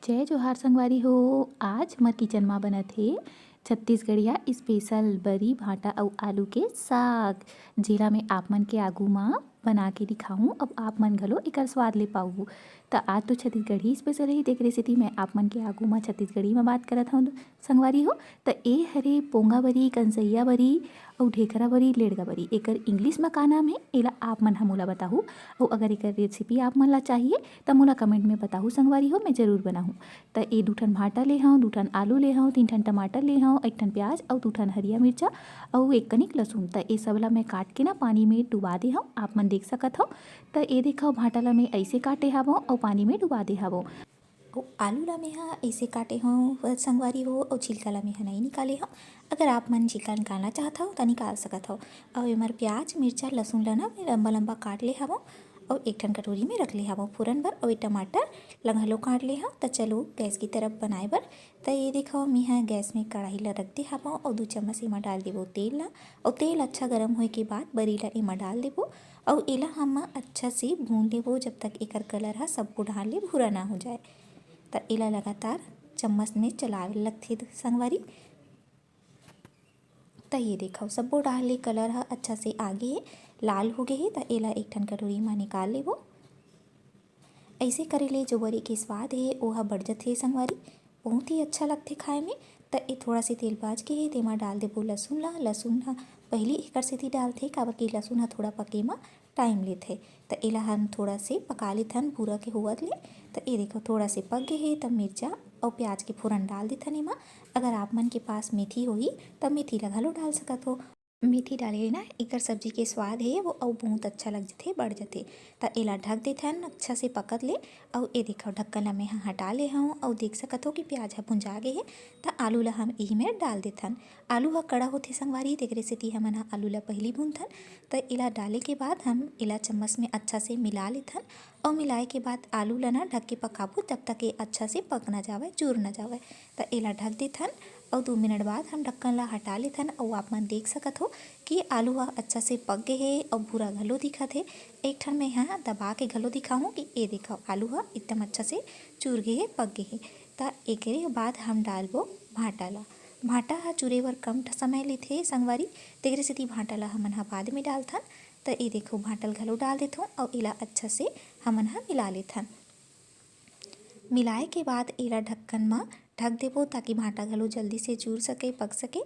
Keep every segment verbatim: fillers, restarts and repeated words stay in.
जय जोहार संगवारी हो। आज हमर किचन मा बनत हे छत्तीसगढ़िया स्पेशल बरी, भांटा अउ आलू के साग, जेला मैं आप मन के आगू मा बना के दिखाहूँ। अब आप मन घलो एकर स्वाद ले पाहू। त आज तो छत्तीसगढ़ी स्पेशल हे, तेकरे सेती मैं आप मन के आगू मा छत्तीसगढ़ी मा बात करत हौं संगवारी हो। त ए हरे पोंगा बरी, कंसैया बरी अउ ढेखरा बरी, लेड़गा बरी। एकर इंग्लिश मा का नाम हे, एला आप मन ह मोला बताहू। अउ अगर एकर रेसिपी आप मन ला चाहिए, त मोला कमेंट में बताहू संगवारी हो, मैं जरूर बनाहूँ। त ए दू ठन भांटा ले हौं, दू ठन आलू ले हौं, तीन ठन टमाटर ले हौं, एक ठन प्याज अउ दू ठन हरिया मिर्चा अउ एक कनिक लहसुन। त ए सब ला मैं काट के ना पानी में डुबा दे हौं, आप मन देख सकत हव। त ए देखव, भांटा ला मैं अइसे काटे हावौं अउ पानी में डुबा दे हावौं। अउ आलू ला मैं ह अइसे काटे हौं संगवारी हो, अउ छिलका ला मैं ह नइ निकाले हौं। अगर आप मन छिलका निकालना चाहत हव, त निकाल सकत हव। अउ एमर प्याज, मिर्चा, लहसुन ला ना मैं लंबा लंबा काट ले हावौं, अउ एक ठन कटोरी में रख ले हावौं फोरन बर, अउ ए टमाटर ला घलो काट ले हौं। त चलो गैस की तरफ बनाए बर। त ये देखव, मैं ह गैस में कढ़ाई ला रख दे हावौं, अउ दू चम्मच एमा डाल देबो तेल ला, अउ तेल अच्छा गरम होए के बाद बरी ला एमा डाल देबो, अउ एला हम अच्छा से भून लेबो, जब तक एकर कलर ह सब्बो डहार ले भूरा ना हो जाए। त एला लगातार चम्मच में चलावे लगथे संगवारी। त ये देखव, सब्बो डहार ले कलर ह अच्छा से आ गे हे, लाल हो गे हे। त एला एक ठन कटोरी म निकाल लेबो। अइसे करे ले जो बरी के स्वाद हे, ओहा बढ़ जथे संगवारी, बहुत ही अच्छा लगथे खाए में। त ए थोड़ा से तेल बाच गे हे, तेमा डाल देबो लहसुन ला। लहसुन ह पहिली एकर सेती डालथे, काबर कि लहसुन ह थोड़ा पके म टाइम लेथे। त एला हम थोड़ा से पका लेथन भूरा के होवत ले। त ए देखो, थोड़ा से पक गे हे, त मिर्चा अउ प्याज के फोरन डाल देथन एमा। अगर आप मन के पास मेथी होही, त मेथी ला घलो डाल सकत हो। मेथी डाले ले ना एकर सब्जी के स्वाद हे, वो अउ बहुत अच्छा लग जथे, बढ़ जथे। त एला ढक देथन अच्छा से पकत ले। अउ ए देखो, ढक्कन ला मैं ह हटा ले हौं, अउ देख सकत हो कि प्याज ह भुंजा गे हे। त आलू ला हम इही में डाल देथन। आलू ह कड़ा होथे संगवारी, तेकरे सेती हमन ह आलू ला पहिली भूनथन। त एला डाले के बाद हम एला चम्मच में अच्छा से मिला लेथन, अउ मिलाए के बाद आलू ला ना ढक के पकाबो, तब तक ये अच्छा से पक ना जावय, चूर ना जावय। त एला ढक देथन, अउ दू मिनट बाद हम ढक्कन ला हटा लेथन, अउ आप मन देख सकत हो कि आलू ह अच्छा से पक गे हे, अउ भूरा घलो दिखत हे। एक ठन मैं ह दबा के घलो दिखाहूँ कि ए देखव, आलू ह एकदम अच्छा से चूर गे हे, पक गे हे। त एकरे बाद हम डालबो भांटा ला। भांटा ह चूरे बर कम ठ-, समय लेथे संगवारी, तेकरे सेती भांटा ला हमन ह बाद में डालथन। त ए देखो, भांटा ल घलो डाल देथों, अउ एला अच्छा से हमन ह मिला लेथन। मिलाए के बाद एला ढक्कन म ढक देबो, ताकि भांटा घलो जल्दी से चूर सके, पक सके।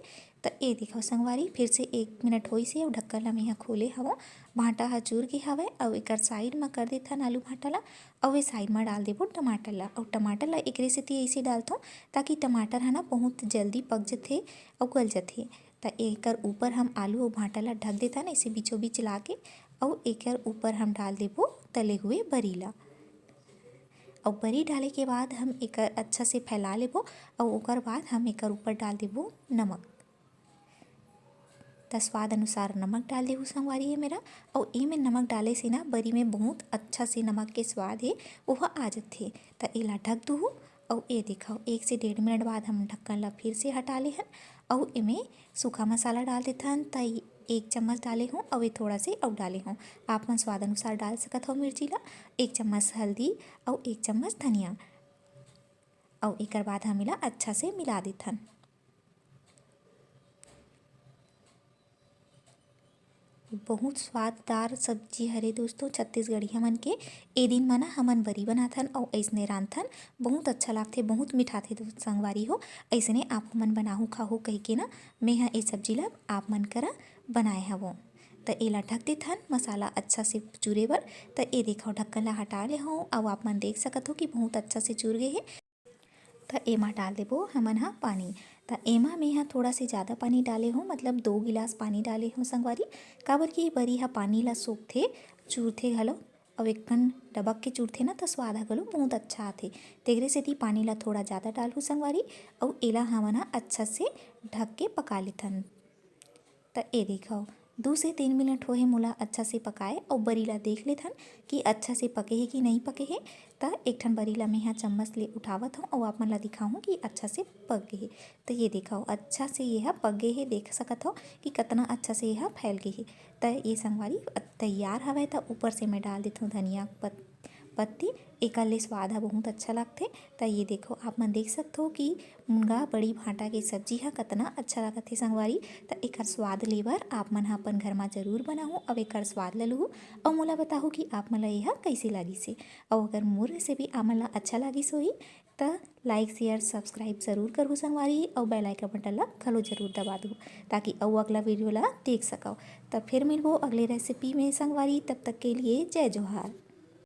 त ए देखो संगवारी, फिर से एक मिनट होइस हे, अउ ढक्कन ला मैं ह खोले हवों। भांटा ह चूर गे हवय, अउ एकर साइड म कर देथन आलू भांटा ला, अउ ए साइड म डाल देबो टमाटर ला। अउ टमाटर ला एकरे सेती अइसे डालथों, ताकि टमाटर ह ना बहुत जल्दी पक जथे अउ गल जथे। त एकर ऊपर हम आलू अउ भांटा ला ढक देथन, अइसे बीचों बीच ला के, अउ एकर ऊपर हम डाल देबो तले हुए बरी ला। अउ बरी डाले के बाद हम एकर अच्छा से फैला लेबो, अउ ओकर बाद हम एकर ऊपर डाल देबो नमक। त स्वाद अनुसार नमक डाल देहू संगवारी, ये मेरा। अउ एमे नमक डाले से ना बरी में बहुत अच्छा से नमक के स्वाद हे, ओह आ जथे। त एला ढक दूहू, अउ ए देखव, एक से डेढ़ मिनट बाद हम ढक्कन ला फिर से हटा लेहन, अउ एमे सूखा मसाला डाल देथन। त एक चम्मच डाले हूँ, अउ ए थोड़ा से अउ डाले हूँ। आप मन स्वाद अनुसार डाल सकत हव मिर्ची ला। एक चम्मच हल्दी, अउ एक चम्मच धनिया, अउ एकर बाद हम एला अच्छा से मिला देथन। बहुत स्वाददार सब्जी हरे दोस्तों, छत्तीसगढ़िया मन के। ए दिन म ना हमन बरी बनाथन अउ अइसने रांधथन, बहुत अच्छा लागथे, बहुत मिठाथे दोस्त संगवारी हो। अइसने आप मन बनाहू खाहू कहिके ना मैं ह ए सब्जी ला आप मन करा बनाए हवों। त एला ढक देथन मसाला अच्छा से चूरे बर। त ए देखव, ढक्कन ला हटा ले हूँ। अउ आप मन देख सकत हो कि बहुत अच्छा से चूर गे हे। त एमा डाल देबो हमन ह पानी। त एमा मेंहा थोड़ा से ज़्यादा पानी डाले हूँ, मतलब दो गिलास पानी डाले हूँ संगवारी, काबर कि बरी ह पानी ला सोखथे, चूरथे घलो, अउ एकन डबक के चूरथे ना, त स्वाद ह घलो बहुत अच्छा आथे। तेकरे सेती पानी ला थोड़ा ज़्यादा डालहूँ संगवारी, अउ एला हमन ह अच्छा से ढक के पका लेथन। त ए देखव, दू से तीन मिनट होहे मोला अच्छा से पकाए, अउ बरी ला देख लेथन कि अच्छा से पके हे कि नइ पके हे। त एक ठन बरी ला मेंहा चम्मच ले उठावत हूँ, अउ आप मन ला दिखाहूँ कि अच्छा से पक गे हे। त ये देखव, अच्छा से ये ह पक गे हे, देख सकत हव कि कतना अच्छा से ये ह फैल गे हे। त ये संगवारी तैयार हवय। त ऊपर से मैं डाल देथों धनिया पत-, पत्ती, एकर ले स्वाद ह बहुत अच्छा लगथे। त ये देखो, आप मन देख सकथो कि मुनगा बड़ी भांटा के सब्जी ह कतना अच्छा लगत हे संगवारी। त एकर स्वाद ले बर आप मन ह अपन घर म जरूर बनाहू अउ एकर स्वाद ल लूहू अउ मोला बताहू कि आप मन ल एह कइसे लागिस हे। अउ अगर मोर रेसिपी आप मन ल अच्छा लागिस होही त like, share, subscribe जरूर करहू संगवारी अउ bell icon button ल घलो जरूर दबा दू, ताकि अउ अगला वीडियो ल देख सकव। त फिर मिलबो अगले रेसिपी में संगवारी, तब तक के लिए जय जोहार।